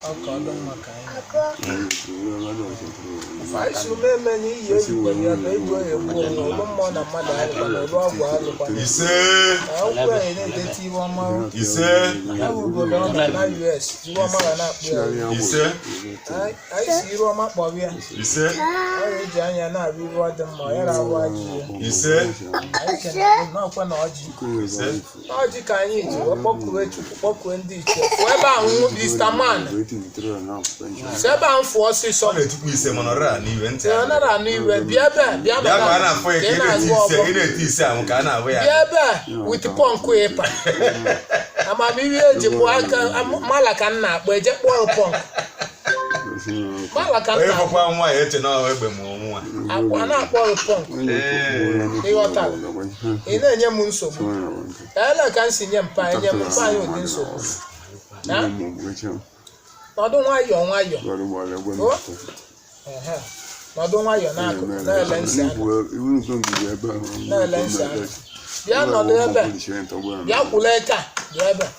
Ọ ka ọ dị mma ka anyị anyị si ume eme na iyi ejikwere ya bụ egbu ya egbu onwe ọlụ mmụọ na mmadụ alụkwana ọlụ agwụ alụkwana Ise. Na okwu anyị na-edete iwe ọma. Ise. Ya bụ obodo ọ nọ na US, iwe ọma ga na-akpụ ya. Ise. Anyị si iru ọma kpọrọ ya. Ise. Ọ ga-eji anya na-arụ iru ọ dị mma ya rahụ ajị ya. Ise. Anyị kenere n'ọkwa na ọjị. Ise. Ọjị ka anyị ji wee kpọkuwe Chukwu, kpọkuwe ndị ichie. Fụọ ebe ahụ, Mr. Man, si ebe ahụ fụọ ọsịsọ. Ọ na-etukwu ise mana ọ rara n'iwe ntị. Ọ nara anụ iwe. Bịa ebe a, bịa. Bịa ka a na-afụ ya ka ka ị ị na-eti na-agụ ise ọgbọ. Ị na-eti ise ahụ ka a na-ahụ ya. Bịa ebe a with punk ịpa amamihe eji pụọ aka mala ka m na-akpọ eje kpọọ punk mala ka m Onye na-akpọ. fọkwa nwa ya eche na ọ egbe mụrụ nwa. Akwa na-akpọ punk. Ị na-enye m nsogbu ele ka m si nye mpa anyị, nye m mpa anyị ụdị nsogbu. Ha? Nọdụ nwayọọ nwayọọ. Ehe. Nọdụ nwayọọ n'akụkụ na-ele nsị anya, na-ele nsị anya. Bịa nọdụ ebe a. Bịa kwụla eke a. Bịa ebe a.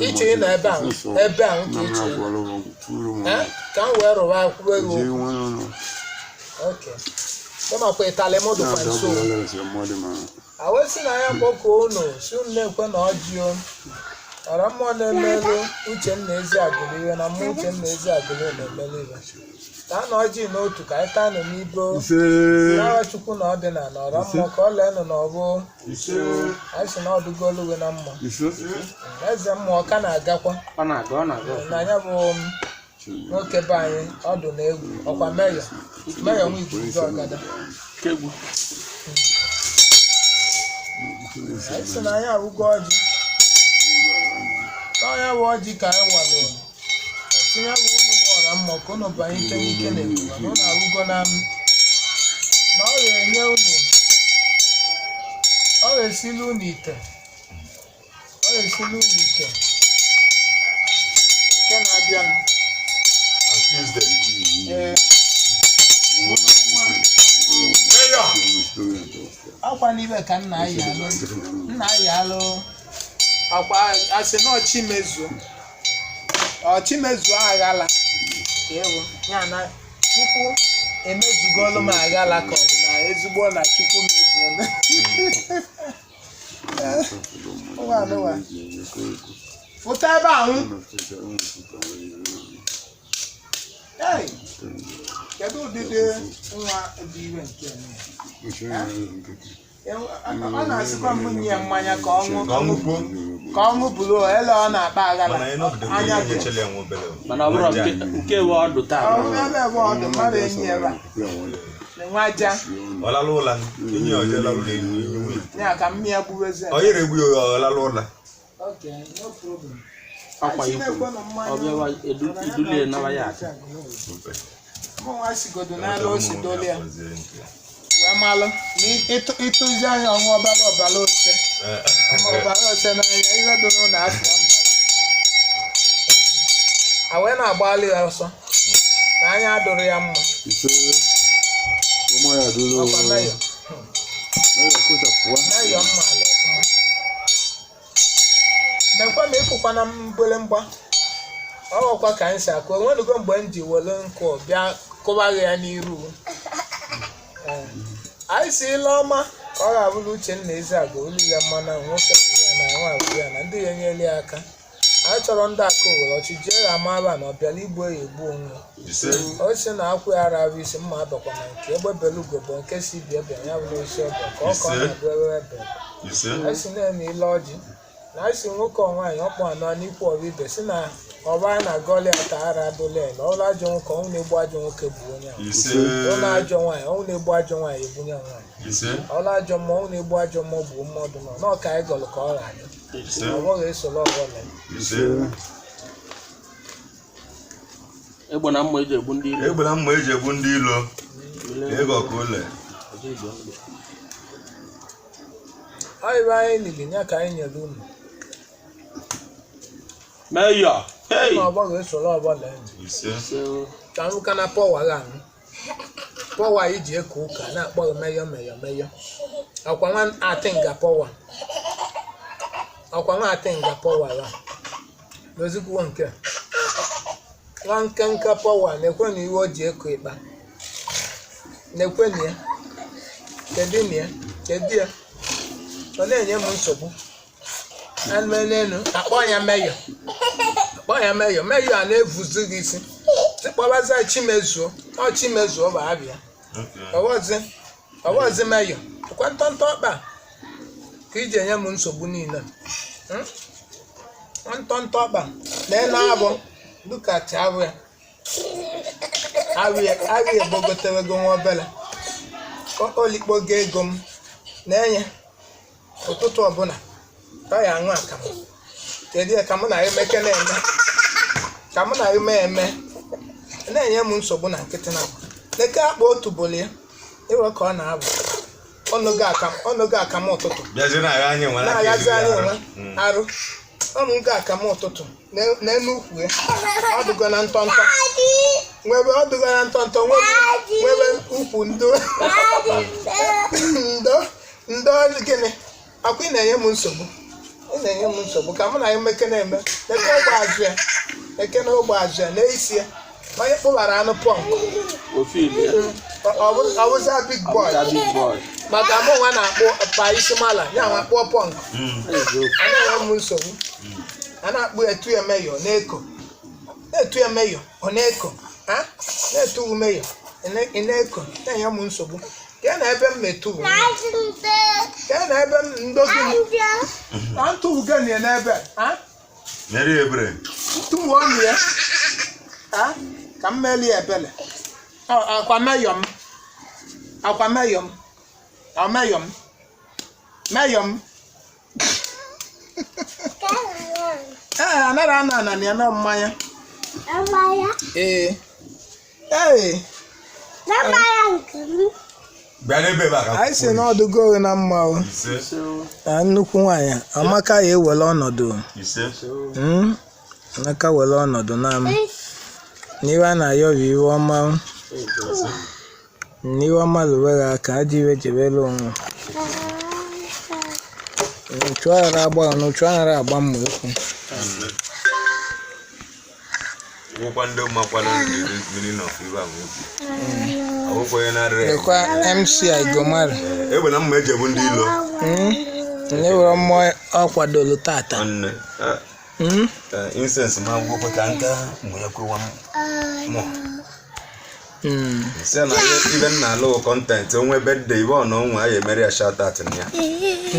Iche ị nọ ebe ahụ, ebe ahụ ka iche ị nọ. Eh? Ka m wee rụwa kwuwe gị okwu. Okay. Ịmakwa ịtalị m dịkwa nso. Awesị na ya kpọkuo unu, si unu na-ekwe na ọjị o ọra mmụọ na-emelụ uche m na ezi agụrụ iwe na mmụọ uche m na ezi agụrụ na-emelụ iwe. Taa na ọjị n'otu ka anyị taa nụ n'ibo n'agha Chukwu na ọdịnala ọra mmụọ ka ọ leenụ na ọbụ anyị si na ọdụgolu uwe na mma. Eze mmụọ ka na-agakwa. Ọ na-aga, ọ na-aga. Na ya bụ nwoke be anyị ọdụ na egwu ọkwa meyọ meyọ nwa iguzo ọgada. Kegbu. Anyị sị na anyị awụgo ọjị n'ọnya bụ ọjị ka anyị walụ si ya bụ unu bụ ọra mmụọ ka unu banye ike n'ike na ebube na unu awụgo na m na ọ ga-enye unu, ọ ga-esili unu ite, ọ ga-esili unu ite nke na-abịa. On Tuesday. Ee. Mayor! Akwa n'ibe ka nna anyị alụ, nna anyị alụ akwa asị na ọchị mezuo, ọchị mezuo aghala ka ewu ya na Chukwu emezugolu m aghala ka ọ bụ na ezigbo na Chukwu mezuo. Ụwa anụwa pụta ebe ahụ. Ei, kedu ụdịdị nwa dị iwe nke a? Ọ na-asịkwa m nye ya mmanya ka ọ ṅụ. Ka ọ ṅụkwuo. Ka ọ ṅụpụrụ ele ọ na-akpa aghala. Mana anyị nọgidere anya ihe dị nyechele ya nwa obere. Mana ọ bụrụ nke we ọdụ taa. Ọ bụrụ ebe ebe ọdụ mmadụ enyi ebe a na-enwe aja. Ọ lalụ ụla, enyi ya ọjọọ lalụ ụla enyi nwunye. Ya ka mmịa gbuwezi. Ọ yere egbu ya, ọ lalụ ụla. Okay, no problem. Ọkwa ikwu ọ bịawa edulie nawa ya aka. Mụ nwa sigodo n'ala o si dolie wee malụ na ịtụzi anya ọnwa ọbara ọbara ose ọnwa ọbara ose n'anya ihe dị n'ụlọ afọ mbara a wee na-agbalị ya ọsọ na anya adụrụ ya mma. Ọkwa meyọ meyọ mma ala ọfụma mekwa ma ịkụkwa na mgbịrịmgba ọghọkwa ka anyị si akụ onwenugo mgbe m ji were nkụ bịa kụwaghị ya n'iru. Ee. Anyị si ile ọma ka ọ ga-abụrụ Uchenna Ezeagụ olu ya mma na nwoke bụ ya na nwa bụ ya na ndị ya enyela ya aka. Anyị chọrọ ndị aka owere ọchị jee ya ama na ọ bịara igbu ya egbu onwe. Ise. O si na akwụ ya ara ahụ isi mma abakwa na nke egbe belugo bụ nke si bịa bịa ya bụ n'isi ọbịa ka ọ na-abụ ebe ebe. Ise. Anyị si na-eme ile ọjị na anyị si nwoke ọ nwaanyị ọkpụ anọ n'ikwu ọrụ ibe si na ọba na gọli ata ara adụla ya na ọrụ ajọ nwoke ọnwụ na-egbu ajọ nwoke bụ onye ahụ. Ise. Ọrụ ajọ nwaanyị ọnwụ na-egbu ajọ nwaanyị ebunye nwaanyị. Ise. Ọrụ ajọ mmụọ ọnwụ na-egbu ajọ mmụọ bụ mmadụ nọ n'ọka anyị gọlụ ka ọ ga-adị. Ise. Ọ bụghị esoro ọbụla. Ise. Egbe na mma eji egbu ndị ilo. Egbe na mma eji egbu ndị ilo. Ego ka ole. Ọ ibe anyị lili ya ka anyị nyere unu. Meyọ, hey! Na ọ bụghị esoro ọbụla enyi. Ise. Ka m ka na pọwa gha anụ pọwa iji eke ụka na-akpọ gị meyọ meyọ meyọ ọkwa nwa atinga pọwa ọkwa nwa atinga pọwa ya dozikwuo nke a. Nwa nkenke pọwa na-ekwe na iwe o ji eko ịkpa. Na-ekwe na ya. Kedu na ya? Kedu ya? Ọ na-enye m nsogbu. Anụ n'elu, akpọ ya meyọ. Akpọ ya meyọ. Meyọ a na-evuzi gị isi. Tikpọbaza Chimezuo. Ọ Chimezuo bụ abịa. Ọwọzi ọwọzi meyọ. Ekwe ntọntọ ọkpa ka iji enye m nsogbu niile. Hmm? Ntọntọ ọkpa na abụ lukati abụ ya. Abụ ya abụ ya egbogotewego nwa obere. Olikpogo ego m na-enye ụtụtụ ọbụla ka ọ ya aṅụ akamụ. Kedu ya ka mụ na ya emeke na-eme, ka mụ na ya mee eme na-enye m nsogbu na nkịtị na leke akpa otu bụrụ ya ịwe ka ọ na-abụ ọnụgo akam ọnụgo akamụ ụtụtụ Bịazie na-agha anyị nwe na-aghazi anyị onwe arụ ọnụgo akamụ ụtụtụ n'enu ukwu ya ọdụgo na ntọntọ nwebe ọdụgo na ntọntọ nwebe nwebe ukwu ndo ndo ndo. Gịnị akwa ị na-enye m nsogbu? Ị na-enye m nsogbu ka mụ na ya meke na-eme. Leke ogbe azụ ya, leke na ogbe azụ ya na-esi ya onye kpụbara anụ pọnk. Ofe ilu ya. Ọ bụza big boy. Abụta big boy. Maka mụ nwa na-akpụ pa isi mala ya nwa kpụọ pọnk. Eziokwu. A na-enye m nsogbu, a na-akpụ etu ya meyọ na-eko, na-etu ya meyọ, ọ na-eko, ha na-etu meyọ, ị na-eko na-enye m nsogbu. Kee na ebe m metu, kee na ebe m ndozi m na ntụwu genie n'ebe ha. Nyere ya ebere. Ntụwu ọnụ ya ha ka m melie ebele. Ọ, akwa meyọ m, akwa meyọ m, ọ meyọ m, meyọ m. Ee, anaghị ana ana ya na mmanya. Ee ee. Bịa n'ebe ebe a ka Anyị si na ọdụgo na mma o. Ise. Na nnukwu nwaanyị Amaka ya ewere ọnọdụ. Ise. Amaka were ọnọdụ na m n'iwe a na-ayọ bụ iwe ọma o. N'iwe ọma lụwere aka ajọ iwe jebere onwe n'uchu aghara agba n'uchu aghara agba mma okwu. Wụkwa ndị makwara the meaning of ibe ahụ okwu. Ọwụkwa onye na-arịrị. Lekwa MC Igomara. Egbe na mma eji egbu ndị ilo. Ndị were mmụọ ọ kwadolu tata. Nwanne. Incense ma gwụkwa ka nka mụnyekwa mụ. Sị na ibe m na-alụ content onwe birthday ibe ọ na onwe a ya emere ya shout out na ya.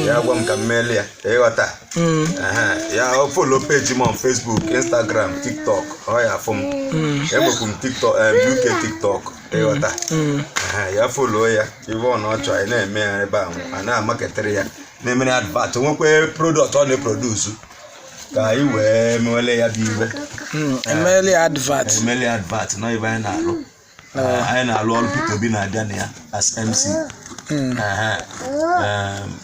Ya gwa m ka m meele ya ịghọta. Ehe, ya ọ follow page m on Facebook, Instagram, TikTok, ọ ya afụ m. Enwekwu m TikTok, UK TikTok, ịghọta. Ehe, ya follow ya ibe ọ na ọ chọrọ anyị na-eme ya ebe ahụ a na-amaketịrị ya na-emere advert onwekwe product ọ na-eproduce ka anyị wee mewele ya bụ iwe. Emeli advert. Emeli advert na ibe anyị na-alụ. Anyị na-alụ ọrụ Peter Obi na-abịa na ya as MC. Ehe.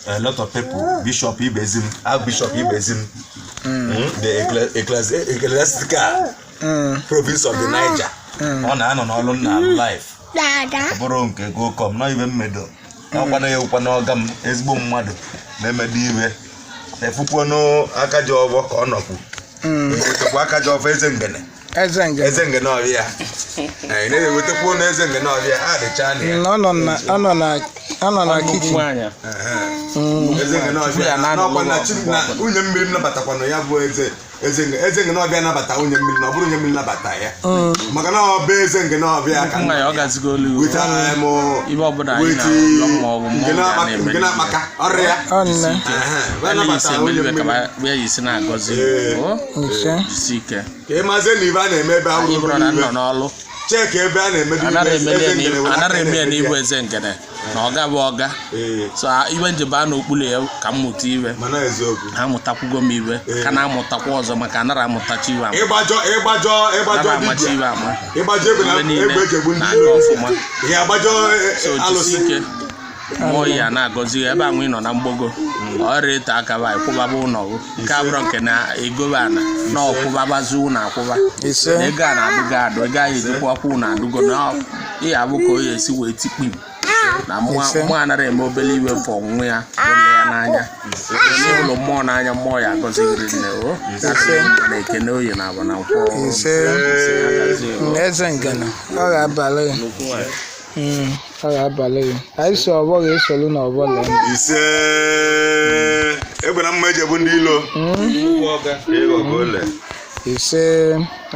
A lot of people, Bishop Ibezim, Archbishop Ibezim, the ecclesiastical province of the Niger. Ọ na-anọ n'ọrụ nna life. Ọ bụrụ nke gocom nọ ibe mmedo. Ọkwana ya ụkwa n'ọga m ezigbo mmadụ na-emedo ibe. Efukwonu aka ji ọbọ ka ọ nọkwu. Ewetekwa aka ji ọbọ eze ngene. Eze nge. Eze ngene ọbịa. Anyị na-ewetekwa ụnụ eze ngene ọbịa. Ha dịcha na ya. Ọ nọ na ọ nọ na ọ nọ na Nnukwu kichin. nwaanyị. Eze ngene ọbịa Ya na-anọ n'ọkwa na n'ụlọ chi na nwunye mmiri m nabatakwanụ ya bụ eze eze ngene ọbịa nabata nwunye mmiri na ọ bụrụ nwunye mmiri nabata ya maka na ọ bụ eze ngene ọbịa ka Nnukwu nwaanyị ọ gazigo olu. wetara m Ibe ọbụla anyị weti na-arịọ ma ọ bụ mmụọ ngene ya akpa- na-eme ngene akpaka ọrịa Ọ nne. Ehe, wee Anyị nabata isi nwunye emeliwe ka mmiri ya isi na-agọzi. Ee. O, Ise. jisi ike. Ka ị mazie na ibe a na-eme ebe ahụ Anyị bụrụ na nọ n'ọlụ cheki ebe a na-emedo anara ibe emeli eze ya ngene were anara aka eme ya na-emedo n'ibu ya. eze ngene na ọga bụ ọga. Ee, So iwe njeba n'okpuru ya ka m mụta iwe. mana eziokwu Amụtakwugo m iwe ka na-amụtakwa ọzọ maka anara amụtachi iwe ama. ịgbajọ ịgbajọ ịgbajọ Anara amachi dibịa iwe ama. ịgbajọ egbe na Iwe niile egbe eji egbu ndị na-aga iro ọfụma. ihe agbajọ So jisi alụsị ike. Mmụọ ya na-agọzi ya ebe ahụ ị nọ na mgbogo ọrịa ete aka ba ịkwụbaba ụlọ gị nke abụrụ nke na egobe ana na ọkwụbabazi ụlọ akwụba. Ise. Na ego a na-adụgo adụ ego ahụ ejikwa ọkwụ na adụgo na ị abụ ka o ya esi wee tikpu im. Na mmụọ Ise. mmụọ anara eme obele iwe fọ onwe ya ụlọ ya n'anya n'ụlọ mmụọ n'anya mmụọ ya agọzigiri nne o na ekene oyi na agba na nkwọ. Ise. Ise. Eze ngene, ọ ga-abalị gị. Ọ ga-abalị gị. Anyị si ọgbọ ga-esolu n'ọgbọ lee. Ise, egbe na mma eji egbu ndị ilo. Ịghọ ka ole. Ise,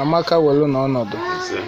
amaka welu n'ọnọdụ. Ise.